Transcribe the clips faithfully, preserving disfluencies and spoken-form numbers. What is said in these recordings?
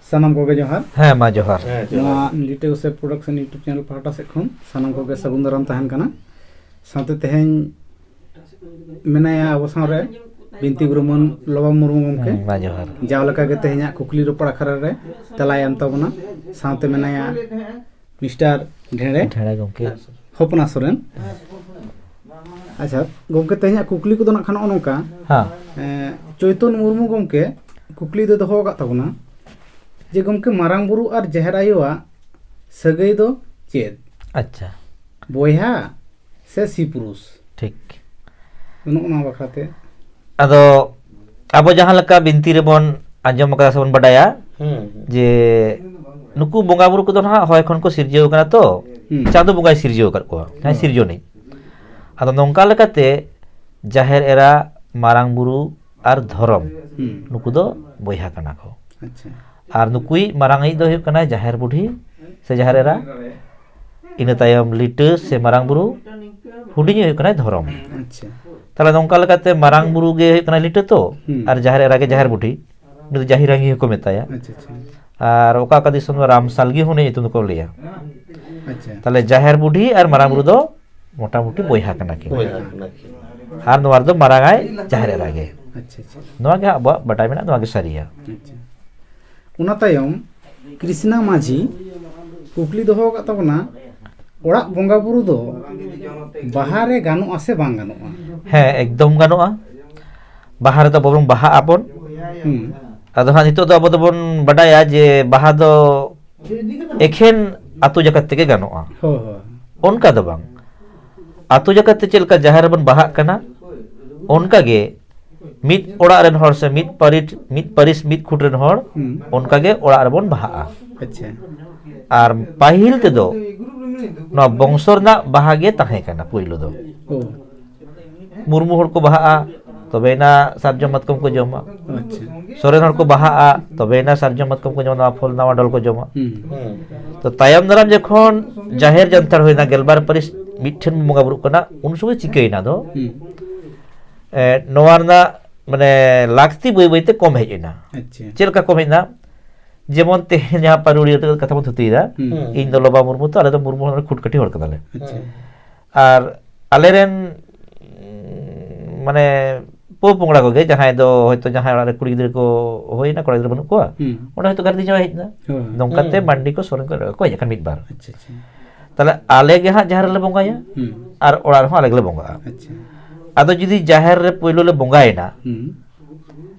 ᱥᱟᱱᱟᱢ ᱠᱚᱜᱮ ᱡᱚᱦᱟᱨ᱾ ᱦᱮᱸ, ᱢᱟ ᱡᱚᱦᱟᱨ᱾ ᱱᱚᱣᱟ ᱞᱤᱴᱟᱹ ᱜᱚᱥᱮ ᱯᱨᱚᱰᱟᱠᱥᱚᱱ YouTube ᱪᱮᱱᱮᱞ ᱯᱟᱦᱴᱟ ᱥᱮᱫ ᱠᱷᱚᱱ ᱥᱟᱱᱟᱢ ᱠᱚᱜᱮ ᱥᱟᱹᱜᱩᱱ ᱫᱟᱨᱟᱢ ᱛᱟᱦᱮᱱ ᱠᱟᱱᱟ᱾ ᱥᱟᱶᱛᱮ ᱛᱮᱦᱮᱧ ᱢᱮᱱᱟᱭᱟ ᱟᱵᱚ ᱥᱟᱶᱨᱮ ᱵᱤᱱᱛᱤ ᱜᱩᱨᱩ ᱢᱟᱹᱱ ᱞᱚᱵᱟ ᱢᱩᱨᱢᱩ ᱜᱚᱢᱠᱮ᱾ ᱦᱩᱸ, ᱢᱟ ᱡᱚᱦᱟᱨ᱾ ᱡᱟᱣ ᱞᱮᱠᱟ ᱜᱮ ᱛᱮᱦᱮᱧᱟᱜ ᱠᱩᱠᱞᱤ ᱨᱚᱯᱚᱲ ᱟᱠᱷᱲᱟ ᱨᱮ ᱛᱮᱞᱟᱭ ᱮᱢ ᱛᱟᱵᱚᱱᱟ᱾ ᱥᱟᱶᱛᱮ ᱢᱮᱱᱟᱭᱟ ᱢᱤᱥᱴᱟᱨ ᱰᱷᱮᱬᱮ᱾ ᱰᱷᱮᱬᱮ ᱜᱚᱢᱠᱮ᱾ ᱦᱚᱯᱱᱟ ᱥᱚᱨᱮᱱ᱾ ᱟᱪᱪᱷᱟ ᱜᱚᱢᱠᱮ, ᱛᱮᱦᱮᱧᱟᱜ ᱠᱩᱠᱞᱤ ᱠᱚᱫᱚ ᱱᱟᱜ ᱠᱷᱟᱱ ᱱᱚᱜᱼᱚ ᱱᱚᱝᱠᱟ᱾ ᱦᱮᱸ᱾ ᱮᱸ, ᱪᱳᱭᱛᱚᱱ ᱢᱩᱨᱢᱩ ᱜᱚᱢᱠᱮ ᱠᱩᱠᱞᱤ ᱫᱚ ᱫᱚᱦᱚ ᱟᱠᱟᱫ ᱛᱟᱵᱚᱱᱟ ᱡᱮ ᱜᱚᱢᱠᱮ, ᱢᱟᱨᱟᱝ ᱵᱩᱨᱩ ᱟᱨ ᱡᱟᱦᱮᱨ ᱟᱭᱳᱣᱟᱜ ᱥᱟᱹᱜᱟᱹᱭ ᱫᱚ ᱪᱮᱫ? ᱟᱪᱪᱷᱟ᱾ ᱵᱚᱭᱦᱟ ᱥᱮ ᱥᱤ ᱯᱩᱨᱩᱥ? ᱴᱷᱤᱠ᱾ ᱱᱚᱜᱼᱚ ᱱᱚᱣᱟ ᱵᱟᱠᱷᱨᱟᱛᱮ᱾ ᱟᱫᱚ ᱟᱵᱚ ᱡᱟᱦᱟᱸ ᱞᱮᱠᱟ ᱵᱤᱱᱛᱤ ᱨᱮᱵᱚᱱ ᱟᱸᱡᱚᱢ ᱟᱠᱟᱫᱟ ᱥᱮᱵᱚᱱ ᱵᱟᱰᱟᱭᱟ ᱦᱩᱸ᱾ ᱡᱮ ᱱᱩᱠᱩ ᱵᱚᱸᱜᱟ ᱵᱩᱨᱩ ᱠᱚᱫᱚ ᱱᱟᱦᱟᱜ ᱦᱚᱭ ᱠᱷᱚᱱ ᱠᱚ ᱥᱤᱨᱡᱟᱹᱣ ᱠᱟᱱᱟ ᱛᱚ, ᱦᱩᱸ᱾ ᱪᱟᱸᱫᱚ ᱵᱚᱸᱜᱟᱭ ᱥᱤᱨᱡᱟᱹᱣ ᱟᱠᱟᱫ ᱠᱚᱣᱟ, ᱡᱟᱦᱟᱸᱭ ᱦᱩᱸ᱾ ᱥᱤᱨᱡᱚᱱᱤᱡ᱾ ᱟᱫᱚ ᱱᱚᱝᱠᱟ ᱞᱮᱠᱟᱛᱮ ᱡᱟᱦᱮᱨ ᱮᱨᱟ, ᱢᱟᱨᱟᱝ ᱵᱩᱨᱩ ᱟᱨ ᱫᱷᱚᱨᱚᱢ, ᱦᱩᱸ᱾ ᱱᱩᱠᱩ ᱫᱚ ᱵᱚᱭᱦᱟ ᱠᱟᱱᱟ ᱠᱚ᱾ ᱟᱪᱪᱷᱟ᱾ ᱟᱨ ᱱᱩᱠᱩᱭᱤᱡ ᱢᱟᱨᱟᱝ ᱤᱡ ᱫᱚ ᱦᱩᱭᱩᱜ ᱠᱟᱱᱟᱭ ᱡᱟᱦᱮᱨ ᱵᱩᱰᱷᱤ ᱥᱮ ᱡᱟᱦᱮᱨ ᱮᱨᱟ, ᱤᱱᱟᱹ ᱛᱟᱭᱚᱢ ᱞᱤᱴᱟᱹ ᱥᱮ ᱢᱟᱨᱟᱝ ᱵᱩᱨᱩ, ᱦᱩᱰᱤᱧᱤᱡ ᱦᱩᱭᱩᱜ ᱠᱟᱱᱟᱭ ᱫᱷᱚᱨᱚᱢ᱾ ᱟᱪᱪᱷᱟ᱾ ᱛᱟᱦᱞᱮ ᱱᱚᱝᱠᱟ ᱞᱮᱠᱟᱛᱮ ᱢᱟᱨᱟᱝ ᱵᱩᱨᱩ ᱜᱮ ᱦᱩᱭᱩᱜ ᱠᱟᱱᱟᱭ ᱞᱤᱴᱟᱹ ᱛᱚ, ᱦᱩᱸ᱾ ᱟᱨ ᱡᱟᱦᱮᱨ ᱮᱨᱟ ᱜᱮ ᱡᱟᱦᱮᱨ ᱵᱩᱰᱷᱤ, ᱩᱱᱤ ᱫᱚ ᱡᱟᱦᱤᱨᱟᱝᱜᱤ ᱦᱚᱸᱠᱚ ᱢᱮᱛᱟᱭᱟ᱾ ᱟᱪᱪᱷᱟ ᱟᱪᱪᱷᱟ᱾ ᱟᱨ ᱚᱠᱟ ᱚᱠᱟ ᱫᱤᱥᱚᱢ ᱫᱚ ᱨᱟᱢᱥᱟᱞᱜᱤ ᱦᱚᱸ ᱩᱱᱤᱭᱟᱜ ᱧᱩᱛᱩᱢ ᱫᱚᱠᱚ ᱞᱟᱹᱭᱟ᱾ ᱟᱪᱪᱷᱟ᱾ ᱛᱟᱦᱞᱮ ᱡᱟᱦᱮᱨ ᱵᱩᱰᱷᱤ ᱟᱨ ᱢᱟᱨᱟᱝ ᱵᱩᱨᱩ ᱫᱚ ᱢᱚᱴᱟᱢᱩᱴᱤ ᱵᱚᱭᱦᱟ ᱠᱟᱱᱟ ᱠᱤᱱ᱾ ᱵᱚᱭᱦᱟ ᱠᱟᱱᱟ ᱠᱤᱱ᱾ ᱟᱨ ᱱᱚᱣᱟ ᱨᱮᱫᱚ ᱢᱟᱨᱟᱝ ᱟᱭ ᱡᱟᱦᱮᱨ ᱮᱨᱟ ᱜᱮ᱾ ᱟᱪᱪᱷᱟ ᱟᱪᱪᱷᱟ᱾ ᱱᱚᱣᱟ ᱜᱮ ᱦᱟᱸᱜ ᱟᱵᱚᱣᱟᱜ ᱵᱟᱰᱟᱭ ᱢᱮᱱᱟᱜᱼᱟ, ᱱᱚᱣᱟ ᱜᱮ ᱥᱟᱹᱨᱤᱭᱟ᱾ ᱟᱪᱪᱷᱟ᱾ ᱚᱱᱟ ᱛᱟᱭᱚᱢ ᱠᱨᱤᱥᱱᱟ ᱢᱟᱹᱡᱷᱤ ᱠᱩᱠᱞᱤ ᱫᱚᱦᱚ ᱟᱠᱟᱫ ᱛᱟᱵᱚᱱᱟ, ᱚᱲᱟᱜ ᱵᱚᱸᱜᱟ ᱵᱩᱨᱩ ᱫᱚ ᱵᱟᱦᱟ ᱨᱮ ᱜᱟᱱᱚᱜᱼᱟ ᱥᱮ ᱵᱟᱝ ᱜᱟᱱᱚᱜᱼᱟ? ᱦᱮᱸ, ᱮᱠᱫᱚᱢ ᱜᱟᱱᱚᱜᱼᱟ᱾ ᱵᱟᱦᱟ ᱨᱮᱫᱚ ᱵᱚᱨᱚᱝ ᱵᱟᱦᱟᱜ ᱟᱵᱚᱱ᱾ ᱦᱩᱸ᱾ ᱟᱫᱚ ᱦᱟᱸᱜ ᱱᱤᱛᱚᱜ ᱫᱚ ᱟᱵᱚ ᱫᱚᱵᱚᱱ ᱵᱟᱰᱟᱭᱟ ᱡᱮ ᱵᱟᱦᱟ ᱫᱚ ᱮᱠᱷᱮᱱ ᱟᱹᱛᱩ ᱡᱟᱠᱟᱛ ᱛᱮᱜᱮ ᱜᱟᱱᱚᱜᱼᱟ, ᱦᱳᱭ ᱦᱳᱭ᱾ ᱚᱱᱠᱟ ᱫᱚ ᱵᱟᱝ᱾ ᱟᱹᱛᱩ ᱡᱟᱠᱟᱛ ᱛᱮ ᱪᱮᱫ ᱞᱮᱠᱟ ᱡᱟᱦᱮᱨ ᱨᱮᱵᱚᱱ ᱵᱟᱦᱟᱜ ᱠᱟᱱᱟ, ᱚᱱᱠᱟ ᱜᱮ ᱢᱤᱫ ᱚᱲᱟᱜ ᱨᱮᱱ ᱦᱚᱲ ᱥᱮ ᱢᱤᱫ ᱯᱟᱹᱨᱤᱥ, ᱢᱤᱫ ᱯᱟᱹᱨᱤᱥ ᱢᱤᱫ ᱠᱷᱩᱸᱴ ᱨᱮᱱ ᱦᱚᱲ ᱦᱩᱸ᱾ ᱚᱱᱠᱟ ᱜᱮ ᱚᱲᱟᱜ ᱨᱮᱵᱚᱱ ᱵᱟᱦᱟᱜᱼᱟ᱾ ᱟᱪᱪᱷᱟ᱾ ᱟᱨ ᱯᱟᱹᱦᱤᱞ ᱛᱮᱫᱚ ᱱᱚᱣᱟ ᱵᱚᱝᱥᱚ ᱨᱮᱱᱟᱜ ᱵᱟᱦᱟ ᱜᱮ ᱛᱟᱦᱮᱸ ᱠᱟᱱᱟ ᱯᱳᱭᱞᱳ ᱫᱚ᱾ ᱳ᱾ ᱢᱩᱨᱢᱩ ᱦᱚᱲ ᱠᱚ ᱵᱟᱦᱟᱜᱼᱟ, ᱛᱚᱵᱮᱭᱮᱱᱟ ᱥᱟᱨᱡᱚᱢ ᱢᱟᱛᱠᱚᱢ ᱠᱚ ᱡᱚᱢᱟ᱾ ᱟᱪᱪᱷᱟ᱾ ᱥᱚᱨᱮᱱ ᱦᱚᱲ ᱠᱚ ᱵᱟᱦᱟᱜᱼᱟ, ᱛᱚᱵᱮᱭᱮᱱᱟ ᱥᱟᱨᱡᱚᱢ ᱢᱟᱛᱠᱚᱢ ᱠᱚ ᱡᱚᱢᱟ, ᱱᱟᱣᱟ ᱯᱷᱚᱞ ᱱᱟᱣᱟ ᱰᱚᱞ ᱠᱚ ᱡᱚᱢᱟ᱾ ᱦᱩᱸ᱾ ᱦᱩᱸ᱾ ᱛᱚ ᱛᱟᱭᱚᱢ ᱫᱟᱨᱟᱢ ᱡᱚᱠᱷᱚᱱ ᱡᱟᱦᱮᱨ ᱡᱟᱱᱛᱷᱟᱲ ᱦᱩᱭᱱᱟ, ᱜᱮᱞᱵᱟᱨ ᱯᱟᱹᱨᱤᱥ ᱢᱤᱫ ᱴᱷᱮᱱ ᱵᱚᱸᱜᱟ ᱵᱩᱨᱩᱜ ᱠᱟᱱᱟ, ᱩᱱ ᱥᱚᱢᱚᱭ ᱪᱤᱠᱟᱹᱭᱮᱱᱟ ᱫᱚ, ᱦᱩᱸ᱾ ᱮ, ᱱᱚᱣᱟ ᱨᱮᱱᱟᱜ ᱢᱟᱱᱮ ᱞᱟᱹᱠᱛᱤ ᱵᱟᱹᱭ ᱵᱟᱹᱭᱛᱮ ᱠᱚᱢ ᱦᱮᱡ ᱮᱱᱟ᱾ ᱟᱪᱪᱷᱟ᱾ ᱪᱮᱫ ᱞᱮᱠᱟ ᱠᱚᱢ ᱦᱮᱡ ᱮᱱᱟ? ᱡᱮᱢᱚᱱ ᱛᱮᱦᱮᱧ ᱡᱟᱦᱟᱸ ᱯᱟᱹᱨᱩᱲᱤᱭᱟᱹ ᱠᱟᱛᱷᱟ ᱵᱚᱱ ᱛᱷᱩᱛᱤᱭᱮᱫᱟ, ᱦᱩᱸ᱾ ᱤᱧ ᱫᱚ ᱞᱚᱵᱟ ᱢᱩᱨᱢᱩ ᱛᱚ, ᱟᱞᱮ ᱫᱚ ᱢᱩᱨᱢᱩ ᱦᱚᱲ ᱠᱷᱩᱴ ᱠᱟᱹᱴᱤ ᱦᱚᱲ ᱠᱟᱱᱟᱞᱮ᱾ ᱟᱪᱪᱷᱟ᱾ ᱦᱩᱸ᱾ ᱟᱨ ᱟᱞᱮᱨᱮᱱ, ᱩᱸ, ᱢᱟᱱᱮ ᱯᱚ ᱯᱚᱝᱲᱟ ᱠᱚᱜᱮ, ᱡᱟᱦᱟᱸᱭ ᱫᱚ ᱦᱚᱭᱛᱳ ᱡᱟᱦᱟᱸᱭ ᱚᱲᱟᱜ ᱨᱮ ᱠᱩᱲᱤ ᱜᱤᱫᱽᱨᱟᱹ ᱠᱚ ᱦᱩᱭᱱᱟ, ᱠᱚᱲᱟ ᱜᱤᱫᱽᱨᱟᱹ ᱵᱟᱹᱱᱩᱜ ᱠᱚᱣᱟ, ᱦᱩᱸ᱾ ᱚᱸᱰᱮ ᱦᱚᱭᱛᱳ ᱜᱷᱟᱨᱫᱤ ᱡᱟᱶᱟᱭ ᱦᱮᱡ ᱮᱱᱟ᱾ ᱦᱳᱭ᱾ ᱱᱚᱝᱠᱟᱛᱮ ᱦᱩᱸ᱾ ᱢᱟᱱᱰᱤ ᱠᱚ ᱥᱚᱨᱮᱱ ᱠᱚ ᱠᱚ ᱦᱮᱡ ᱟᱠᱟᱱ ᱢᱤᱫ ᱵᱟᱨ᱾ ᱟᱪᱪᱷᱟ, ᱟᱪᱪᱷᱟ᱾ ᱛᱟᱦᱞᱮ ᱟᱞᱮ ᱜᱮ ᱦᱟᱸᱜ ᱡᱟᱦᱮᱨ ᱨᱮᱞᱮ ᱵᱚᱸᱜᱟᱭᱟ, ᱦᱩᱸ᱾ ᱟᱨ ᱚᱲᱟᱜ ᱨᱮᱦᱚᱸ ᱟᱞᱮ ᱜᱮᱞᱮ ᱵᱚᱸᱜᱟᱜᱼᱟ᱾ ᱟᱪᱪᱷᱟ᱾ ᱟᱫᱚ ᱡᱩᱫᱤ ᱡᱟᱦᱮᱨ ᱨᱮ ᱯᱳᱭᱞᱳ ᱞᱮ ᱵᱚᱸᱜᱟᱭᱮᱱᱟ, ᱦᱩᱸ᱾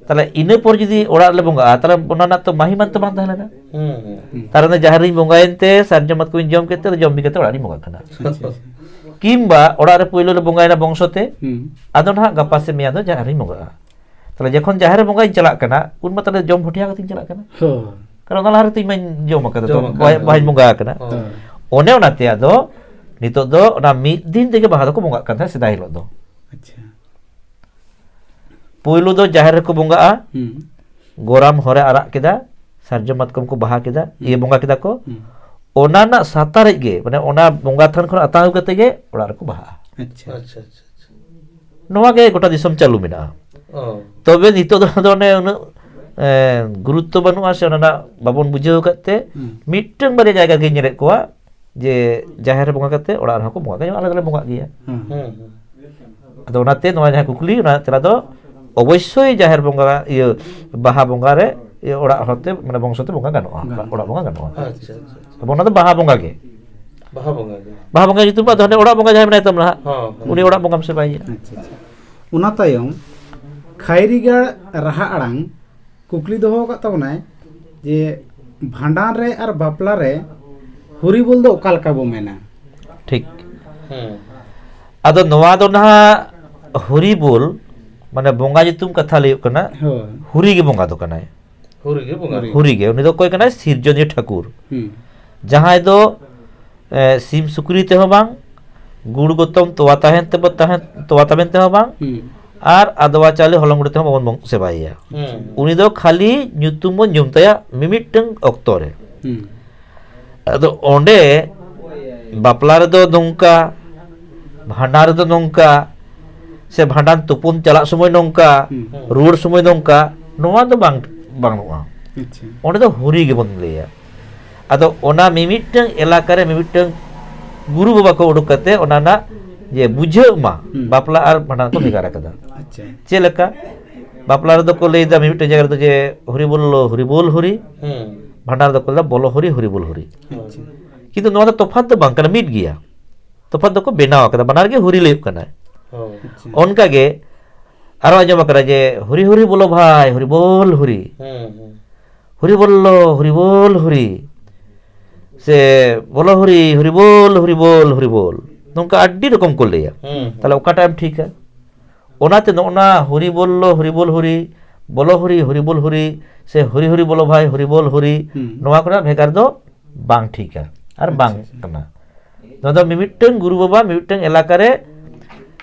ᱛᱟᱦᱞᱮ ᱤᱱᱟᱹ ᱯᱚᱨ ᱡᱩᱫᱤ ᱚᱲᱟᱜ ᱨᱮᱞᱮ ᱵᱚᱸᱜᱟᱜᱼᱟ, ᱛᱟᱦᱞᱮ ᱚᱱᱟ ᱨᱮᱱᱟᱜ ᱛᱚ ᱢᱟᱹᱦᱤᱢᱟᱱ ᱛᱚ ᱵᱟᱝ ᱛᱟᱦᱮᱸ ᱞᱮᱱᱟ᱾ ᱦᱩᱸ, ᱦᱩᱸ᱾ ᱦᱩᱸ᱾ ᱛᱟᱦᱞᱮ ᱚᱱᱟ ᱡᱟᱦᱮᱨ ᱨᱤᱧ ᱵᱚᱸᱜᱟᱭᱮᱱ ᱛᱮ ᱥᱟᱨᱡᱚᱢ ᱢᱟᱛᱠᱚᱢᱤᱧ ᱡᱚᱢ ᱠᱮᱫ ᱛᱮ, ᱟᱫᱚ ᱡᱚᱢ ᱵᱤ ᱠᱟᱛᱮ ᱚᱲᱟᱜ ᱨᱤᱧ ᱵᱚᱸᱜᱟᱜ ᱠᱟᱱᱟ᱾ ᱟᱪᱪᱷᱟ, ᱟᱪᱪᱷᱟ᱾ ᱠᱤᱝᱵᱟ ᱚᱲᱟᱜ ᱨᱮ ᱯᱳᱭᱞᱳ ᱞᱮ ᱵᱚᱸᱜᱟᱭᱮᱱᱟ ᱵᱚᱝᱥᱚ ᱛᱮ, ᱦᱩᱸ᱾ ᱟᱫᱚ ᱱᱟᱦᱟᱜ ᱜᱟᱯᱟ ᱥᱮ ᱢᱮᱭᱟᱝ ᱫᱚ ᱡᱟᱦᱮᱨ ᱨᱤᱧ ᱵᱚᱸᱜᱟᱜᱼᱟ᱾ ᱛᱟᱦᱞᱮ ᱡᱚᱠᱷᱚᱱ ᱡᱟᱦᱮᱨ ᱨᱮ ᱵᱚᱸᱜᱟᱧ ᱪᱟᱞᱟᱜ ᱠᱟᱱᱟ, ᱩᱱ ᱢᱟ ᱛᱟᱦᱞᱮ ᱡᱚᱢ ᱵᱷᱚᱴᱤᱭᱟ ᱠᱟᱛᱮᱧ ᱪᱟᱞᱟᱜ ᱠᱟᱱᱟ᱾ ᱦᱳᱭ᱾ ᱠᱟᱨᱚᱱ ᱚᱱᱟ ᱞᱟᱦᱟ ᱨᱮᱛᱚ ᱤᱧ ᱢᱟᱧ ᱡᱚᱢ ᱟᱠᱟᱫᱟ, ᱡᱚᱢ ᱛᱚ ᱟᱠᱟᱫᱟ᱾ ᱵᱟᱦᱟ-, ᱵᱟᱦᱟᱧ ᱵᱚᱸᱜᱟ ᱟᱠᱟᱱᱟ᱾ ᱦᱳᱭ᱾ ᱚᱱᱮ ᱚᱱᱟᱛᱮ ᱟᱫᱚ ᱱᱤᱛᱚᱜ ᱫᱚ ᱚᱱᱟ ᱢᱤᱫ ᱫᱤᱱ ᱛᱮᱜᱮ ᱵᱟᱦᱟ ᱫᱚᱠᱚ ᱵᱚᱸᱜᱟᱜ ᱠᱟᱱ ᱛᱟᱦᱮᱸᱫ ᱥᱮᱫᱟᱭ ᱦᱤᱞᱳᱜ ᱫᱚ᱾ ᱟᱪᱪᱷᱟ᱾ ᱯᱩᱭᱞᱩ ᱫᱚ ᱡᱟᱦᱮᱨ ᱨᱮᱠᱚ ᱵᱚᱸᱜᱟᱜᱼᱟ, ᱦᱩᱸ᱾ ᱜᱚᱨᱟᱢ ᱦᱚᱨᱮ ᱟᱨᱟᱜ ᱠᱮᱫᱟ, ᱥᱟᱨᱡᱚᱢ ᱢᱟᱛᱠᱚᱢ ᱠᱚ ᱵᱟᱦᱟ ᱠᱮᱫᱟ, ᱦᱩᱸ᱾ ᱤᱭᱟᱹ, ᱵᱚᱸᱜᱟ ᱠᱮᱫᱟ ᱠᱚ᱾ ᱦᱩᱸ᱾ ᱚᱱᱟ ᱨᱮᱱᱟᱜ ᱥᱟᱛ ᱛᱟᱹᱨᱤᱠᱷ ᱜᱮ, ᱢᱟᱱᱮ ᱚᱱᱟ ᱵᱚᱸᱜᱟ ᱛᱷᱟᱱ ᱠᱷᱚᱱ ᱟᱛᱟᱝ ᱟᱹᱜᱩ ᱠᱟᱛᱮ ᱜᱮ ᱚᱲᱟᱜ ᱨᱮᱠᱚ ᱵᱟᱦᱟᱜᱼᱟ᱾ ᱟᱪᱪᱷᱟ᱾ ᱟᱪᱪᱷᱟ, ᱟᱪᱪᱷᱟ, ᱟᱪᱪᱷᱟ᱾ ᱱᱚᱣᱟ ᱜᱮ ᱜᱚᱴᱟ ᱫᱤᱥᱚᱢ ᱪᱟᱹᱞᱩ ᱢᱮᱱᱟᱜᱼᱟ᱾ ᱚ᱾ ᱛᱚᱵᱮ ᱱᱤᱛᱚᱜ ᱫᱚ ᱟᱫᱚ ᱚᱱᱮ ᱩᱱᱟᱹᱜ, ᱮ, ᱜᱩᱨᱩᱛᱛᱚ ᱵᱟᱹᱱᱩᱜᱼᱟ, ᱥᱮ ᱚᱱᱟ ᱨᱮᱱᱟᱜ ᱵᱟᱵᱚᱱ ᱵᱩᱡᱷᱟᱹᱣ ᱟᱠᱟᱫ ᱛᱮ ᱦᱩᱸ᱾ ᱢᱤᱫᱴᱟᱝ ᱵᱟᱨᱭᱟ ᱡᱟᱭᱜᱟ ᱜᱮᱧ ᱧᱮᱞᱮᱫ ᱠᱚᱣᱟ ᱡᱮ ᱡᱟᱦᱮᱨ ᱨᱮ ᱵᱚᱸᱜᱟ ᱠᱟᱛᱮ ᱚᱲᱟᱜ ᱨᱮᱦᱚᱸ ᱠᱚ ᱵᱚᱸᱜᱟ ᱜᱮᱭᱟ, ᱟᱞᱮ ᱫᱚᱞᱮ ᱵᱚᱸᱜᱟᱜ ᱜᱮᱭᱟ᱾ ᱦᱩᱸ᱾ ᱦᱩᱸ, ᱦᱩᱸ᱾ ᱟᱫᱚ ᱚᱱᱟᱛᱮ ᱱᱚᱣᱟ ᱡᱟᱦᱟᱸ ᱠᱩᱠᱞᱤ, ᱚᱱᱟ ᱛᱮᱞᱟ ᱫᱚ ᱚᱵᱚᱥᱥᱳᱭ ᱡᱟᱦᱮᱨ ᱵᱚᱸᱜᱟ, ᱤᱭᱟᱹ, ᱵᱟᱦᱟ ᱵᱚᱸᱜᱟ ᱨᱮ, ᱤᱭᱟᱹ, ᱚᱲᱟᱜ ᱦᱚᱲ ᱛᱮ, ᱢᱟᱱᱮ ᱵᱚᱝᱥᱚ ᱛᱮ ᱵᱚᱸᱜᱟ ᱜᱟᱱᱚᱜᱼᱟ, ᱜᱟᱱᱚᱜᱼᱟ᱾ ᱚᱲᱟᱜ ᱵᱚᱸᱜᱟ ᱜᱟᱱᱚᱜᱼᱟ᱾ ᱟᱪᱪᱷᱟ, ᱟᱪᱪᱷᱟ, ᱟᱪᱪᱷᱟ᱾ ᱛᱚᱵᱮ ᱚᱱᱟ ᱫᱚ ᱵᱟᱦᱟ ᱵᱚᱸᱜᱟ ᱜᱮ᱾ ᱵᱟᱦᱟ ᱵᱚᱸᱜᱟ ᱜᱮ᱾ ᱵᱟᱦᱟ ᱵᱚᱸᱜᱟ ᱧᱩᱛᱩᱢ ᱟᱫᱚ ᱦᱟᱱᱮ ᱚᱲᱟᱜ ᱵᱚᱸᱜᱟ ᱡᱟᱦᱟᱸᱭ ᱢᱮᱱᱟᱭ ᱛᱟᱢᱟ ᱦᱟᱸᱜ, ᱦᱚᱸ, ᱦᱚᱸ᱾ ᱩᱱᱤ ᱚᱲᱟᱜ ᱵᱚᱸᱜᱟᱢ ᱥᱮᱵᱟᱭᱮᱭᱟ᱾ ᱟᱪᱪᱷᱟ, ᱟᱪᱪᱷᱟ᱾ ᱚᱱᱟ ᱛᱟᱭᱚᱢ ᱠᱷᱟᱭᱨᱤᱜᱟᱲ ᱨᱟᱦᱟ ᱟᱲᱟᱝ ᱠᱩᱠᱞᱤ ᱫᱚᱦᱚ ᱟᱠᱟᱫ ᱛᱟᱵᱚᱱᱟᱭ ᱡᱮ ᱵᱷᱟᱸᱰᱟᱱ ᱨᱮ ᱟᱨ ᱵᱟᱯᱞᱟ ᱨᱮ ᱦᱩᱨᱤᱵᱳᱞ ᱫᱚ ᱚᱠᱟ ᱞᱮᱠᱟ ᱵᱚ ᱢᱮᱱᱟ? ᱴᱷᱤᱠ᱾ ᱦᱮᱸ᱾ ᱟᱫᱚ ᱱᱚᱣᱟ ᱫᱚ ᱱᱟᱦᱟᱜ ᱦᱩᱨᱤᱵᱳᱞ, ᱢᱟᱱᱮ ᱵᱚᱸᱜᱟ ᱧᱩᱛᱩᱢ ᱠᱟᱛᱷᱟ ᱞᱟᱹᱭᱚᱜ ᱠᱟᱱᱟ, ᱦᱳᱭ᱾ ᱦᱩᱨᱤ ᱜᱮ ᱵᱚᱸᱜᱟ ᱫᱚ ᱠᱟᱱᱟᱭ᱾ ᱦᱩᱨᱤ ᱜᱮ ᱵᱚᱸᱜᱟ᱾ ᱦᱩᱨᱤ᱾ ᱦᱩᱨᱤ ᱜᱮ, ᱩᱱᱤ ᱫᱚ ᱚᱠᱚᱭ ᱠᱟᱱᱟᱭ? ᱥᱤᱨᱡᱚᱱᱤᱭᱟᱹ ᱴᱷᱟᱹᱠᱩᱨ᱾ ᱦᱩᱸ᱾ ᱡᱟᱦᱟᱸᱭ ᱫᱚ, ᱮ, ᱥᱤᱢ ᱥᱩᱠᱨᱤ ᱛᱮᱦᱚᱸ ᱵᱟᱝ, ᱜᱩᱲ ᱜᱚᱛᱚᱢ ᱛᱚᱣᱟ ᱛᱟᱦᱮᱱ ᱛᱮ, ᱛᱟᱦᱮᱱ, ᱛᱚᱣᱟ ᱛᱟᱵᱮᱱ ᱛᱮᱦᱚᱸ ᱵᱟᱝ, ᱦᱩᱸ᱾ ᱟᱨ ᱟᱫᱣᱟ ᱪᱟᱣᱞᱮ ᱦᱚᱞᱚᱝ ᱜᱩᱸᱰᱟᱹ ᱛᱮᱦᱚᱸ ᱵᱟᱵᱚᱱ ᱵᱚᱝ-, ᱥᱮᱵᱟᱭᱮᱭᱟ᱾ ᱦᱩᱸ᱾ ᱩᱱᱤ ᱫᱚ ᱠᱷᱟᱹᱞᱤ ᱧᱩᱛᱩᱢ ᱵᱚᱱ ᱧᱩᱢ ᱛᱟᱭᱟ ᱢᱤᱢᱤᱫᱴᱟᱝ ᱚᱠᱛᱚ ᱨᱮ᱾ ᱦᱩᱸ᱾ ᱟᱫᱚ ᱚᱸᱰᱮ ᱵᱟᱯᱞᱟ ᱨᱮᱫᱚ ᱱᱚᱝᱠᱟ, ᱵᱷᱟᱸᱰᱟᱱ ᱨᱮᱫᱚ ᱱᱚᱝᱠᱟ, ᱥᱮ ᱵᱷᱟᱸᱰᱟᱱ ᱛᱩᱯᱩᱱ ᱪᱟᱞᱟᱜ ᱥᱚᱢᱚᱭ ᱱᱚᱝᱠᱟ, ᱦᱩᱸ᱾ ᱨᱩᱣᱟᱹᱲ ᱥᱚᱢᱚᱭ ᱱᱚᱝᱠᱟ, ᱱᱚᱣᱟ ᱫᱚ ᱵᱟᱝ, ᱵᱟᱹᱱᱩᱜᱼᱟ᱾ ᱟᱪᱪᱷᱟ᱾ ᱚᱸᱰᱮ ᱫᱚ ᱦᱩᱨᱤ ᱜᱮᱵᱚᱱ ᱞᱟᱹᱭᱟ᱾ ᱟᱫᱚ ᱚᱱᱟ ᱢᱤᱢᱤᱫᱴᱟᱝ ᱮᱞᱟᱠᱟ ᱨᱮ ᱢᱤᱢᱤᱫᱴᱟᱝ ᱜᱩᱨᱩ ᱵᱟᱵᱟ ᱠᱚ ᱩᱰᱩᱠ ᱠᱟᱛᱮ ᱚᱱᱟ ᱨᱮᱱᱟᱜ ᱡᱮ ᱵᱩᱡᱷᱟᱹᱜ ᱢᱟ, ᱦᱩᱸ᱾ ᱵᱟᱯᱞᱟ ᱟᱨ ᱵᱷᱟᱸᱰᱟᱱ ᱠᱚ ᱵᱷᱮᱜᱟᱨ ᱟᱠᱟᱫᱟ᱾ ᱟᱪᱪᱷᱟ᱾ ᱪᱮᱫ ᱞᱮᱠᱟ? ᱵᱟᱯᱞᱟ ᱨᱮᱫᱚ ᱠᱚ ᱞᱟᱹᱭᱫᱟ ᱢᱤᱢᱤᱫᱴᱟᱝ ᱡᱟᱭᱜᱟ ᱨᱮᱫᱚ ᱡᱮ ᱦᱩᱨᱤ ᱵᱚᱞᱞᱚ ᱦᱩᱨᱤ ᱵᱚᱞ ᱦᱩᱨᱤ, ᱦᱩᱸ᱾ ᱵᱷᱟᱸᱰᱟᱱ ᱨᱮᱫᱚ ᱠᱚ ᱞᱟᱹᱭᱫᱟ ᱵᱚᱞᱚ ᱦᱩᱨᱤ ᱦᱩᱨᱤ ᱵᱚᱞ ᱦᱩᱨᱤ᱾ ᱟᱪᱪᱷᱟ᱾ ᱠᱤᱱᱛᱩ ᱱᱚᱣᱟ ᱫᱚ ᱛᱚᱯᱷᱟᱛ ᱫᱚ ᱵᱟᱝ ᱠᱟᱱᱟ, ᱢᱤᱫ ᱜᱮᱭᱟ᱾ ᱛᱚᱯᱷᱟᱛ ᱫᱚᱠᱚ ᱵᱮᱱᱟᱣ ᱟᱠᱟᱫᱟ, ᱵᱟᱱᱟᱨ ᱜᱮ ᱦᱩᱨᱤ ᱞᱟᱹᱭᱚᱜ ᱠᱟᱱᱟ᱾ ᱦᱳᱭ᱾ ᱟᱪᱪᱷᱟ᱾ ᱚᱱᱠᱟ ᱜᱮ ᱟᱨᱚ ᱟᱸᱡᱚᱢ ᱟᱠᱟᱱᱟ ᱡᱮ ᱦᱩᱨᱤ ᱦᱩᱨᱤ ᱵᱚᱞᱚ ᱵᱷᱟᱭ, ᱦᱩᱨᱤ ᱵᱚᱞ ᱦᱩᱨᱤ᱾ ᱦᱩᱸ, ᱦᱩᱸ᱾ ᱦᱩᱨᱤ ᱵᱚᱞᱞᱚ, ᱦᱩᱨᱤ ᱵᱚᱞ ᱦᱩᱨᱤ᱾ ᱥᱮ ᱵᱚᱞᱚ ᱦᱩᱨᱤ, ᱦᱩᱨᱤ ᱵᱚᱞ, ᱦᱩᱨᱤ ᱵᱚᱞ, ᱦᱩᱨᱤ ᱵᱚᱞ᱾ ᱱᱚᱝᱠᱟ ᱟᱹᱰᱤ ᱨᱚᱠᱚᱢ ᱠᱚ ᱞᱟᱹᱭᱟ᱾ ᱦᱩᱸ, ᱦᱩᱸ᱾ ᱛᱟᱦᱞᱮ ᱚᱠᱟᱴᱟᱜ ᱮᱢ ᱴᱷᱤᱠᱟ? ᱚᱱᱟᱛᱮ ᱱᱚᱜᱼᱚ ᱱᱟ ᱦᱩᱨᱤ ᱵᱚᱞᱞᱚ, ᱦᱩᱨᱤ ᱵᱚᱞ ᱦᱩᱨᱤ, ᱵᱚᱞᱚ ᱦᱩᱨᱤ, ᱦᱩᱨᱤ ᱵᱚᱞ ᱦᱩᱨᱤ, ᱥᱮ ᱦᱩᱨᱤ ᱦᱩᱨᱤ ᱵᱚᱞᱚ ᱵᱷᱟᱭ, ᱦᱩᱨᱤ ᱵᱚᱞ ᱦᱩᱨᱤ, ᱦᱩᱸ᱾ ᱱᱚᱣᱟ ᱠᱚᱨᱮᱱᱟᱜ ᱵᱷᱮᱜᱟᱨ ᱫᱚ ᱵᱟᱝ ᱴᱷᱤᱠᱟ ᱟᱨ ᱟᱪᱪᱷᱟ, ᱵᱟᱝ ᱟᱪᱪᱷᱟ᱾ ᱠᱟᱱᱟ᱾ ᱱᱚᱣᱟ ᱫᱚ ᱢᱤᱢᱤᱫᱴᱟᱝ ᱜᱩᱨᱩ ᱵᱟᱵᱟ ᱢᱤᱢᱤᱫᱴᱟᱝ ᱮᱞᱟᱠᱟ ᱨᱮ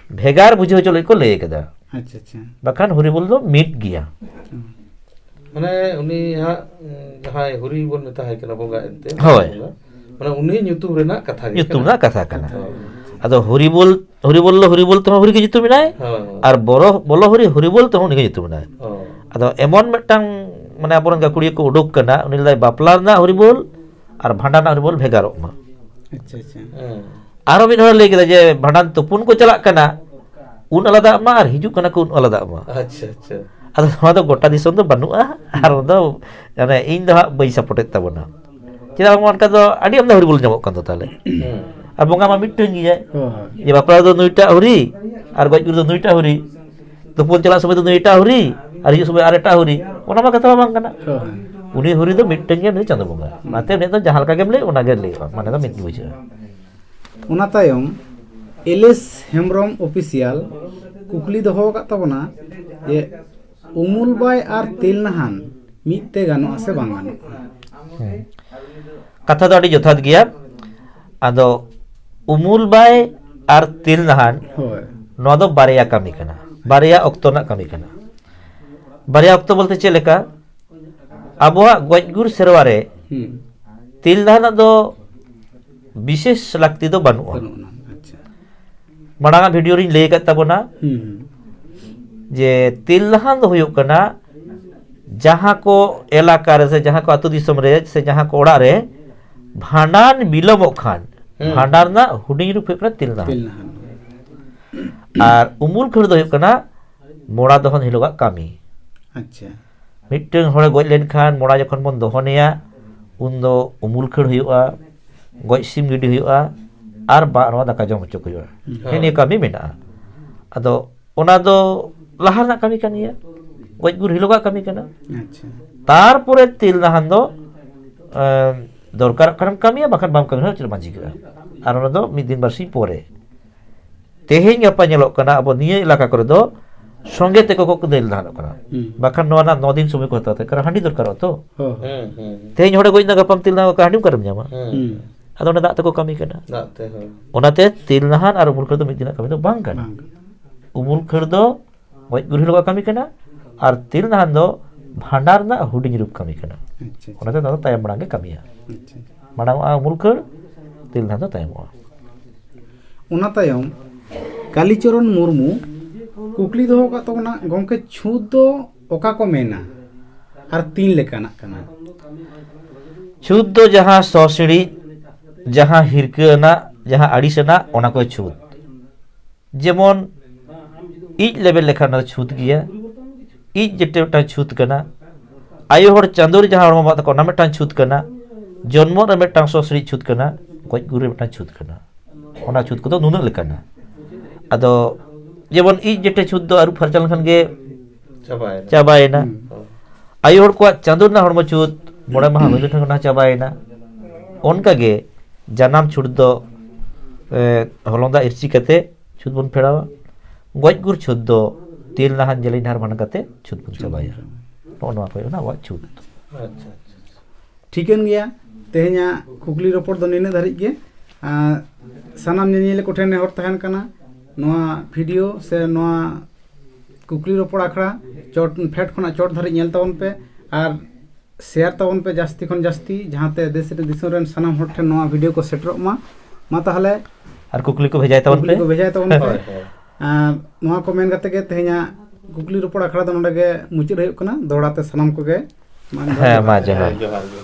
ᱵᱷᱮᱜᱟᱨ ᱵᱩᱡᱷᱟᱹᱣ ᱦᱚᱪᱚ ᱞᱟᱹᱜᱤᱫ ᱠᱚ ᱞᱟᱹᱭ ᱠᱟᱫᱟ᱾ ᱟᱪᱪᱷᱟ, ᱟᱪᱪᱷᱟ᱾ ᱵᱟᱠᱷᱟᱱ ᱦᱩᱨᱤ ᱵᱚᱞ ᱫᱚ ᱢᱤᱫ ᱜᱮᱭᱟ᱾ ᱦᱩᱸ᱾ ᱢᱟᱱᱮ ᱩᱱᱤ ᱦᱟᱸᱜ, ᱩᱸ, ᱡᱟᱦᱟᱸᱭ ᱦᱩᱨᱤ ᱵᱚᱱ ᱢᱮᱛᱟᱭ ᱠᱟᱱᱟ ᱵᱚᱸᱜᱟ ᱮᱱᱛᱮ, ᱦᱳᱭ᱾ ᱵᱚᱸᱜᱟ, ᱢᱟᱱᱮ ᱩᱱᱤ ᱧᱩᱛᱩᱢ ᱨᱮᱱᱟᱜ ᱠᱟᱛᱷᱟ ᱜᱮ ᱧᱩᱛᱩᱢ ᱠᱟᱱᱟ᱾ ᱨᱮᱱᱟᱜ ᱠᱟᱛᱷᱟ ᱠᱟᱱᱟ᱾ ᱦᱳᱭ᱾ ᱟᱫᱚ ᱦᱩᱨᱤ ᱵᱚᱞ, ᱦᱩᱨᱤ ᱵᱚᱞᱞᱚ ᱦᱩᱨᱤ ᱵᱚᱞ ᱛᱮᱦᱚᱸ ᱦᱩᱨᱤ ᱜᱮ ᱧᱩᱛᱩᱢ ᱢᱮᱱᱟᱭ, ᱦᱳᱭ, ᱦᱳᱭ᱾ ᱟᱨ ᱵᱚᱞᱚ, ᱵᱚᱞᱚ ᱦᱩᱨᱤ, ᱦᱩᱨᱤ ᱵᱚᱞ ᱛᱮᱦᱚᱸ ᱩᱱᱤ ᱜᱮ ᱧᱩᱛᱩᱢ ᱢᱮᱱᱟᱭ᱾ ᱦᱳᱭ᱾ ᱟᱫᱚ ᱮᱢᱚᱱ ᱢᱤᱫᱴᱟᱝ, ᱢᱟᱱᱮ, ᱟᱵᱚᱨᱮᱱ ᱜᱟᱹᱠᱷᱩᱲᱤᱭᱟᱹ ᱠᱚ ᱩᱰᱩᱠ ᱠᱟᱱᱟ, ᱩᱱᱤ ᱞᱟᱹᱭ ᱵᱟᱯᱞᱟ ᱨᱮᱱᱟᱜ ᱦᱩᱨᱤ ᱵᱚᱞ ᱟᱨ ᱵᱷᱟᱸᱰᱟᱱ ᱨᱮᱱᱟᱜ ᱦᱩᱨᱤ ᱵᱚᱞ ᱵᱷᱮᱜᱟᱨᱚᱜ ᱢᱟ᱾ ᱟᱪᱪᱷᱟ, ᱟᱪᱪᱷᱟ᱾ ᱦᱮᱸ᱾ ᱟᱨᱚ ᱢᱤᱫ ᱦᱚᱲ ᱞᱟᱹᱭ ᱠᱮᱫᱟ ᱡᱮ ᱵᱷᱟᱸᱰᱟᱱ ᱛᱩᱯᱩᱱ ᱠᱚ ᱪᱟᱞᱟᱜ ᱠᱟᱱᱟ, ᱩᱱ ᱟᱞᱟᱫᱟᱜ ᱢᱟ ᱟᱨ ᱦᱤᱡᱩᱜ ᱠᱟᱱᱟ ᱠᱚ, ᱩᱱ ᱟᱞᱟᱫᱟᱜ ᱢᱟ᱾ ᱟᱪᱪᱷᱟ, ᱟᱪᱪᱷᱟ᱾ ᱟᱫᱚ ᱱᱚᱣᱟ ᱫᱚ ᱜᱚᱴᱟ ᱫᱤᱥᱚᱢ ᱫᱚ ᱵᱟᱹᱱᱩᱜᱼᱟ, ᱟᱨ ᱚᱱᱟ ᱫᱚ, ᱢᱟᱱᱮ, ᱤᱧ ᱫᱚ ᱦᱟᱸᱜ ᱵᱟᱹᱧ ᱥᱟᱯᱳᱨᱴᱮᱫ ᱛᱟᱵᱚᱱᱟ᱾ ᱪᱮᱫᱟᱜ ᱵᱟᱝ ᱚᱱᱠᱟ ᱫᱚ ᱟᱹᱰᱤ ᱟᱢᱫᱟ ᱦᱩᱨᱤ ᱵᱚᱞ ᱧᱟᱢᱚᱜ ᱠᱟᱱ ᱫᱚ ᱛᱟᱦᱞᱮ᱾ ᱦᱮᱸ᱾ ᱟᱨ ᱵᱚᱸᱜᱟ ᱢᱟ ᱢᱤᱫᱴᱟᱝ ᱜᱮᱭᱟᱭ᱾ ᱦᱳᱭ᱾ ᱡᱮ ᱵᱟᱯᱞᱟ ᱨᱮᱫᱚ ᱱᱩᱭᱴᱟᱜ ᱦᱩᱨᱤ, ᱟᱨ ᱜᱚᱡ ᱜᱩᱨ ᱫᱚ ᱱᱩᱭᱴᱟᱜ ᱦᱩᱨᱤ, ᱛᱩᱯᱩᱱ ᱪᱟᱞᱟᱜ ᱥᱚᱢᱚᱭ ᱫᱚ ᱱᱩᱭᱴᱟᱜ ᱦᱩᱨᱤ, ᱟᱨ ᱦᱤᱡᱩᱜ ᱥᱚᱢᱚᱭ ᱟᱨ ᱮᱴᱟᱜ ᱦᱩᱨᱤ, ᱚᱱᱟ ᱢᱟ ᱠᱟᱛᱷᱟ ᱢᱟ ᱵᱟᱝ ᱠᱟᱱᱟ᱾ ᱦᱳᱭ᱾ ᱩᱱᱤ ᱦᱩᱨᱤ ᱫᱚ ᱢᱤᱫᱴᱟᱝ ᱜᱮ, ᱩᱱᱤ ᱫᱚ ᱪᱟᱸᱫᱳ ᱵᱚᱸᱜᱟ᱾ ᱚᱱᱟᱛᱮ ᱩᱱᱤᱭᱟᱜ ᱫᱚ ᱡᱟᱦᱟᱸ ᱞᱮᱠᱟ ᱜᱮᱢ ᱞᱟᱹᱭ, ᱚᱱᱟ ᱜᱮ ᱞᱟᱹᱭᱚᱜᱼᱟ, ᱢᱟᱱᱮ ᱫᱚ ᱢᱤᱫ ᱜᱮ ᱵᱩᱡᱷᱟᱹᱜᱼᱟ᱾ ᱚᱱᱟ ᱛᱟᱭᱚᱢ ᱮᱞ ᱮᱥ ᱦᱮᱢᱵᱨᱚᱢ ᱚᱯᱷᱤᱥᱤᱭᱟᱞ ᱠᱩᱠᱞᱤ ᱫᱚᱦᱚ ᱟᱠᱟᱫ ᱛᱟᱵᱚᱱᱟ ᱡᱮ ᱩᱢᱩᱞ ᱵᱟᱭ ᱟᱨ ᱛᱤᱞᱱᱟᱦᱟᱱ ᱢᱤᱫ ᱛᱮ ᱜᱟᱱᱚᱜᱼᱟ ᱥᱮ ᱵᱟᱝ ᱜᱟᱱᱚᱜᱼᱟ? ᱦᱮᱸ᱾ ᱠᱟᱛᱷᱟ ᱫᱚ ᱟᱹᱰᱤ ᱡᱚᱛᱷᱟᱛ ᱜᱮᱭᱟ᱾ ᱟᱫᱚ ᱩᱢᱩᱞ ᱵᱟᱭ ᱟᱨ ᱛᱤᱞᱱᱟᱦᱟᱱ, ᱦᱳᱭ᱾ ᱱᱚᱣᱟ ᱫᱚ ᱵᱟᱨᱭᱟ ᱠᱟᱹᱢᱤ ᱠᱟᱱᱟ, ᱵᱟᱨᱭᱟ ᱚᱠᱛᱚ ᱨᱮᱱᱟᱜ ᱠᱟᱹᱢᱤ ᱠᱟᱱᱟ᱾ ᱵᱟᱨᱭᱟ ᱚᱠᱛᱚ ᱵᱚᱞᱛᱮ ᱪᱮᱫ ᱞᱮᱠᱟ? ᱟᱵᱚᱣᱟᱜ ᱜᱚᱡ ᱜᱩᱨ ᱥᱮᱨᱣᱟ ᱨᱮ ᱦᱩᱸ᱾ ᱛᱤᱞᱱᱟᱦᱟᱱᱟᱜ ᱫᱚ ᱵᱤᱥᱮᱥ ᱞᱟᱹᱠᱛᱤ ᱫᱚ ᱵᱟᱹᱱᱩᱜᱼᱟ᱾ ᱵᱟᱹᱱᱩᱜ ᱟᱱᱟ, ᱟᱪᱪᱷᱟ᱾ ᱢᱟᱲᱟᱝ ᱟᱜ ᱵᱷᱤᱰᱤᱭᱳ ᱨᱤᱧ ᱞᱟᱹᱭ ᱟᱠᱟᱫ ᱛᱟᱵᱚᱱᱟ ᱦᱩᱸ, ᱦᱩᱸ᱾ ᱡᱮ ᱛᱤᱞᱱᱟᱦᱟᱱ ᱫᱚ ᱦᱩᱭᱩᱜ ᱠᱟᱱᱟ ᱡᱟᱦᱟᱸ ᱠᱚ ᱮᱞᱟᱠᱟ ᱨᱮ ᱥᱮ ᱡᱟᱦᱟᱸ ᱠᱚ ᱟᱹᱛᱩ ᱫᱤᱥᱚᱢ ᱨᱮ ᱥᱮ ᱡᱟᱦᱟᱸ ᱠᱚ ᱚᱲᱟᱜ ᱨᱮ ᱵᱷᱟᱸᱰᱟᱱ ᱵᱤᱞᱚᱢᱚᱜ ᱠᱷᱟᱱ, ᱦᱩᱸ᱾ ᱵᱷᱟᱸᱰᱟᱱ ᱨᱮᱱᱟᱜ ᱦᱩᱰᱤᱧ ᱨᱩᱯ ᱦᱩᱭᱩᱜ ᱠᱟᱱᱟ ᱛᱤᱞ ᱱᱟᱦᱟᱱ᱾ ᱛᱤᱞ ᱱᱟᱦᱟᱱ᱾ ᱟᱨ ᱩᱢᱩᱞ ᱠᱷᱟᱹᱲ ᱫᱚ ᱦᱩᱭᱩᱜ ᱠᱟᱱᱟ ᱢᱚᱲᱟ ᱫᱚᱦᱚᱱ ᱦᱤᱞᱳᱜᱟᱜ ᱠᱟᱹᱢᱤ᱾ ᱟᱪᱪᱷᱟ᱾ ᱢᱤᱫᱴᱟᱝ ᱦᱚᱲᱮ ᱜᱚᱡ ᱞᱮᱱᱠᱷᱟᱱ ᱢᱚᱲᱟ ᱡᱚᱠᱷᱚᱱ ᱵᱚᱱ ᱫᱚᱦᱚᱱᱮᱭᱟ, ᱩᱱᱫᱚ ᱩᱢᱩᱞ ᱠᱷᱟᱹᱲ ᱦᱩᱭᱩᱜᱼᱟ, ᱜᱚᱡ ᱥᱤᱢ ᱜᱤᱰᱤ ᱦᱩᱭᱩᱜᱼᱟ, ᱟᱨ ᱵᱟᱜ ᱱᱚᱣᱟ ᱫᱟᱠᱟ ᱡᱚᱢ ᱦᱚᱪᱚ ᱠᱚ ᱦᱩᱭᱩᱜᱼᱟ᱾ ᱦᱩᱸ᱾ ᱦᱮᱸ, ᱱᱤᱭᱟᱹ ᱠᱟᱹᱢᱤ ᱢᱮᱱᱟᱜᱼᱟ᱾ ᱟᱫᱚ ᱚᱱᱟ ᱫᱚ ᱞᱟᱦᱟ ᱨᱮᱱᱟᱜ ᱠᱟᱹᱢᱤ ᱠᱟᱱ ᱜᱮᱭᱟ, ᱜᱚᱡ ᱜᱩᱨ ᱦᱤᱞᱳᱜᱟᱜ ᱠᱟᱹᱢᱤ ᱠᱟᱱᱟ᱾ ᱟᱪᱪᱷᱟ᱾ ᱛᱟᱨᱯᱚᱨᱮ ᱛᱤᱞ ᱱᱟᱦᱟᱱ ᱫᱚ, ᱮᱸ, ᱫᱚᱨᱠᱟᱨᱚᱜ ᱠᱷᱟᱱᱮᱢ ᱠᱟᱹᱢᱤᱭᱟ, ᱵᱟᱠᱷᱟᱱ ᱵᱟᱢ ᱠᱟᱹᱢᱤ ᱨᱮᱦᱚᱸ ᱪᱮᱫ ᱦᱚᱸ ᱵᱟᱝ ᱪᱤᱠᱟᱹᱜᱼᱟ᱾ ᱟᱨ ᱚᱱᱟ ᱫᱚ ᱢᱤᱫ ᱫᱤᱱ ᱵᱟᱨᱥᱤᱧ ᱯᱚᱨᱮ᱾ ᱛᱮᱦᱮᱧ ᱜᱟᱯᱟ ᱧᱮᱞᱚᱜ ᱠᱟᱱᱟ, ᱟᱵᱚ ᱱᱤᱭᱟᱹ ᱮᱞᱟᱠᱟ ᱠᱚᱨᱮ ᱫᱚ ᱥᱚᱸᱜᱮ ᱛᱮᱠᱚ ᱠᱚ ᱛᱤᱞ ᱱᱟᱦᱟᱱᱚᱜ ᱠᱟᱱᱟ᱾ ᱦᱩᱸ᱾ ᱵᱟᱠᱷᱟᱱ ᱱᱚᱣᱟ ᱨᱮᱱᱟᱜ ᱱᱚ ᱫᱤᱱ ᱥᱚᱢᱚᱭ ᱠᱚ ᱦᱟᱛᱟᱣ ᱛᱮ, ᱠᱟᱨᱚᱱ ᱦᱟᱺᱰᱤ ᱫᱚᱨᱠᱟᱨᱚᱜᱼᱟ ᱛᱚ᱾ ᱦᱳᱭ᱾ ᱦᱩᱸ, ᱦᱩᱸ᱾ ᱛᱮᱦᱮᱧ ᱦᱚᱲᱮ ᱜᱚᱡ ᱮᱱᱟ, ᱜᱟᱯᱟᱢ ᱛᱤᱞ ᱱᱟᱦᱟᱱ, ᱦᱟᱺᱰᱤ ᱚᱠᱟᱨᱮᱢ ᱧᱟᱢᱟ? ᱦᱩᱸ᱾ ᱟᱫᱚ ᱚᱸᱰᱮ ᱫᱟᱜ ᱛᱮᱠᱚ ᱠᱟᱹᱢᱤ ᱠᱟᱱᱟ᱾ ᱫᱟᱜ ᱛᱮ, ᱦᱳᱭ᱾ ᱚᱱᱟᱛᱮ ᱛᱤᱞ ᱱᱟᱦᱟᱱ ᱟᱨ ᱩᱢᱩᱞ ᱠᱷᱟᱹᱲ ᱫᱚ ᱢᱤᱫ ᱫᱤᱱᱟᱜ ᱠᱟᱹᱢᱤ ᱫᱚ ᱵᱟᱝ ᱠᱟᱱᱟ᱾ ᱵᱟᱝ ᱠᱟᱱᱟ᱾ ᱩᱢᱩᱞ ᱠᱷᱟᱹᱲ ᱫᱚ ᱜᱚᱡ ᱜᱩᱨ ᱦᱤᱞᱳᱜᱟᱜ ᱠᱟᱹᱢᱤ ᱠᱟᱱᱟ, ᱟᱨ ᱛᱤᱞ ᱱᱟᱦᱟᱱ ᱫᱚ ᱵᱷᱟᱸᱰᱟᱱ ᱨᱮᱱᱟᱜ ᱦᱩᱰᱤᱧ ᱨᱩᱯ ᱠᱟᱹᱢᱤ ᱠᱟᱱᱟ᱾ ᱟᱪᱪᱷᱟ, ᱟᱪᱪᱷᱟ᱾ ᱚᱱᱟᱛᱮ ᱱᱚᱣᱟ ᱫᱚ ᱛᱟᱭᱚᱢ ᱢᱟᱲᱟᱝ ᱜᱮ ᱠᱟᱹᱢᱤᱭᱟ᱾ ᱟᱪᱪᱷᱟ, ᱟᱪᱪᱷᱟ᱾ ᱢᱟᱲᱟᱝ ᱚᱜᱼᱟ ᱩᱢᱩᱞ ᱠᱷᱟᱹᱲ, ᱛᱤᱞ ᱱᱟᱦᱟᱱ ᱫᱚ ᱛᱟᱭᱚᱢᱚᱜᱼᱟ᱾ ᱚᱱᱟ ᱛᱟᱭᱚᱢ ᱠᱟᱞᱤᱪᱚᱨᱚᱱ ᱢᱩᱨᱢᱩ ᱠᱩᱠᱞᱤ ᱫᱚᱦᱚ ᱟᱠᱟᱫ ᱛᱟᱵᱚᱱᱟ, ᱜᱚᱢᱠᱮ, ᱪᱷᱩᱛ ᱫᱚ ᱚᱠᱟ ᱠᱚ ᱢᱮᱱᱟ ᱟᱨ ᱛᱤᱱ ᱞᱮᱠᱟᱱᱟᱜ ᱠᱟᱱᱟ? ᱪᱷᱩᱛ ᱫᱚ ᱡᱟᱦᱟᱸ ᱥᱚ ᱥᱤᱬᱤᱡ, ᱡᱟᱦᱟᱸ ᱦᱤᱨᱠᱟᱹ ᱟᱱᱟᱜ, ᱡᱟᱦᱟᱸ ᱟᱹᱲᱤᱥ ᱟᱱᱟᱜ, ᱚᱱᱟ ᱠᱚ ᱪᱷᱩᱛ᱾ ᱡᱮᱢᱚᱱ ᱤᱡ ᱞᱮᱵᱮᱫ ᱞᱮᱠᱷᱟᱱ ᱚᱱᱟ ᱫᱚ ᱪᱷᱩᱛ ᱜᱮᱭᱟ᱾ ᱤᱡ ᱡᱮᱴᱟ ᱢᱤᱫᱴᱟᱝ ᱪᱷᱩᱛ ᱠᱟᱱᱟ᱾ ᱟᱭᱳ ᱦᱚᱲ ᱪᱟᱸᱫᱳ ᱨᱮ ᱡᱟᱦᱟᱸ ᱦᱚᱲᱢᱚ ᱵᱟᱫ ᱛᱟᱠᱚ, ᱚᱱᱟ ᱢᱤᱫᱴᱟᱝ ᱪᱷᱩᱛ ᱠᱟᱱᱟ᱾ ᱡᱚᱱᱢᱚ ᱨᱮ ᱢᱤᱫᱴᱟᱝ ᱥᱚ ᱥᱤᱬᱤᱡ ᱪᱷᱩᱛ ᱠᱟᱱᱟ᱾ ᱜᱚᱡ ᱜᱩᱨ ᱨᱮ ᱢᱤᱫᱴᱟᱝ ᱪᱷᱩᱛ ᱠᱟᱱᱟ᱾ ᱚᱱᱟ ᱪᱷᱩᱛ ᱠᱚᱫᱚ ᱱᱩᱱᱟᱹᱜ ᱞᱮᱠᱟᱱᱟ᱾ ᱟᱫᱚ ᱡᱮᱢᱚᱱ ᱤᱡ ᱡᱮᱴᱟ ᱪᱷᱩᱛ ᱫᱚ ᱟᱹᱨᱩᱵ ᱯᱷᱟᱨᱪᱟ ᱞᱮᱱᱠᱷᱟᱱ ᱜᱮ ᱪᱟᱵᱟᱭᱮᱱᱟ᱾ ᱪᱟᱵᱟᱭᱮᱱᱟ᱾ ᱦᱩᱸ᱾ ᱟᱭᱳ ᱦᱚᱲ ᱠᱚᱣᱟᱜ ᱪᱟᱸᱫᱳ ᱨᱮᱱᱟᱜ ᱦᱚᱲᱢᱚ ᱪᱷᱩᱛ ᱢᱚᱬᱮ ᱢᱟᱦᱟ ᱦᱩᱭ ᱞᱮᱱᱠᱷᱟᱱ ᱚᱱᱟ ᱪᱟᱵᱟᱭᱮᱱᱟ᱾ ᱚᱱᱠᱟᱜᱮ ᱡᱟᱱᱟᱢ ᱪᱷᱩᱛ ᱫᱚ, ᱮ, ᱦᱚᱞᱚᱝ ᱫᱟᱜ ᱤᱨᱪᱤ ᱠᱟᱛᱮ ᱪᱷᱩᱛ ᱵᱚᱱ ᱯᱷᱮᱲᱟᱣᱟ᱾ ᱜᱚᱡ ᱜᱩᱨ ᱪᱷᱩᱛ ᱫᱚ ᱛᱤᱞ ᱱᱟᱦᱟᱱ ᱡᱮᱞᱮᱧ ᱰᱟᱦᱟᱨ ᱢᱟᱲᱟᱝ ᱠᱟᱛᱮ ᱪᱷᱩᱛ ᱵᱚᱱ ᱪᱷᱩᱛ ᱪᱟᱵᱟᱭᱟ᱾ ᱵᱚᱱ ᱪᱟᱵᱟᱭᱟ᱾ ᱱᱚᱜᱼᱚ ᱱᱚᱣᱟ ᱠᱚ ᱦᱩᱭᱩᱜ ᱠᱟᱱᱟ ᱟᱵᱚᱣᱟᱜ ᱪᱷᱩᱛ᱾ ᱟᱪᱪᱷᱟ, ᱟᱪᱪᱷᱟ, ᱟᱪᱪᱷᱟ᱾ ᱴᱷᱤᱠᱟᱹᱱ ᱜᱮᱭᱟ, ᱛᱮᱦᱮᱧᱟᱜ ᱠᱩᱠᱞᱤ ᱨᱚᱯᱚᱲ ᱫᱚ ᱱᱤᱱᱟᱹᱜ ᱫᱷᱟᱹᱨᱤᱡ ᱜᱮ᱾ ᱟᱨ ᱥᱟᱱᱟᱢ ᱧᱮᱧᱮᱞᱤᱭᱟᱹ ᱠᱚᱴᱷᱮᱱ ᱱᱮᱦᱚᱨ ᱛᱟᱦᱮᱱ ᱠᱟᱱᱟ, ᱱᱚᱣᱟ ᱵᱷᱤᱰᱤᱭᱳ ᱥᱮ ᱱᱚᱣᱟ ᱠᱩᱠᱞᱤ ᱨᱚᱯᱚᱲ ᱟᱠᱷᱲᱟ ᱪᱚᱴ, ᱯᱷᱮᱰ ᱠᱷᱚᱱᱟᱜ ᱪᱚᱴ ᱫᱷᱟᱹᱨᱤᱡ ᱧᱮᱞ ᱛᱟᱵᱚᱱ ᱯᱮ ᱟᱨ ᱥᱮᱭᱟᱨ ᱛᱟᱵᱚᱱ ᱯᱮ ᱡᱟᱹᱥᱛᱤ ᱠᱷᱚᱱ ᱡᱟᱹᱥᱛᱤ, ᱡᱟᱦᱟᱸᱛᱮ ᱫᱮᱥ ᱨᱮ ᱫᱤᱥᱚᱢ ᱨᱮᱱ ᱥᱟᱱᱟᱢ ᱦᱚᱲ ᱴᱷᱮᱱ ᱱᱚᱣᱟ ᱵᱷᱤᱰᱤᱭᱳ ᱠᱚ ᱥᱮᱴᱮᱨᱚᱜ ᱢᱟ᱾ ᱢᱟ ᱛᱟᱦᱚᱞᱮ ᱟᱨ ᱠᱩᱠᱞᱤ ᱠᱚ ᱵᱷᱮᱡᱟᱭ ᱛᱟᱵᱚᱱ ᱠᱩᱠᱞᱤ ᱯᱮ᱾ ᱠᱚ ᱵᱷᱮᱡᱟᱭ ᱛᱟᱵᱚᱱ ᱯᱮ᱾ ᱦᱳᱭ, ᱦᱳᱭ᱾ ᱟᱨ ᱱᱚᱣᱟ ᱠᱚ ᱢᱮᱱ ᱠᱟᱛᱮ ᱜᱮ ᱛᱮᱦᱮᱧᱟᱜ ᱠᱩᱠᱞᱤ ᱨᱚᱯᱚᱲ ᱟᱠᱷᱲᱟ ᱫᱚ ᱱᱚᱰᱮ ᱜᱮ ᱢᱩᱪᱟᱹᱫ ᱦᱩᱭᱩᱜ ᱠᱟᱱᱟ᱾ ᱫᱚᱦᱲᱟ ᱛᱮ ᱥᱟᱱᱟᱢ ᱠᱚᱜᱮ ᱢᱟ ᱡᱚᱦᱟᱨ᱾ ᱦᱮᱸ, ᱢᱟ ᱡᱚᱦᱟᱨ᱾ ᱦᱮᱸ, ᱡᱚᱦᱟᱨ ᱜᱮ᱾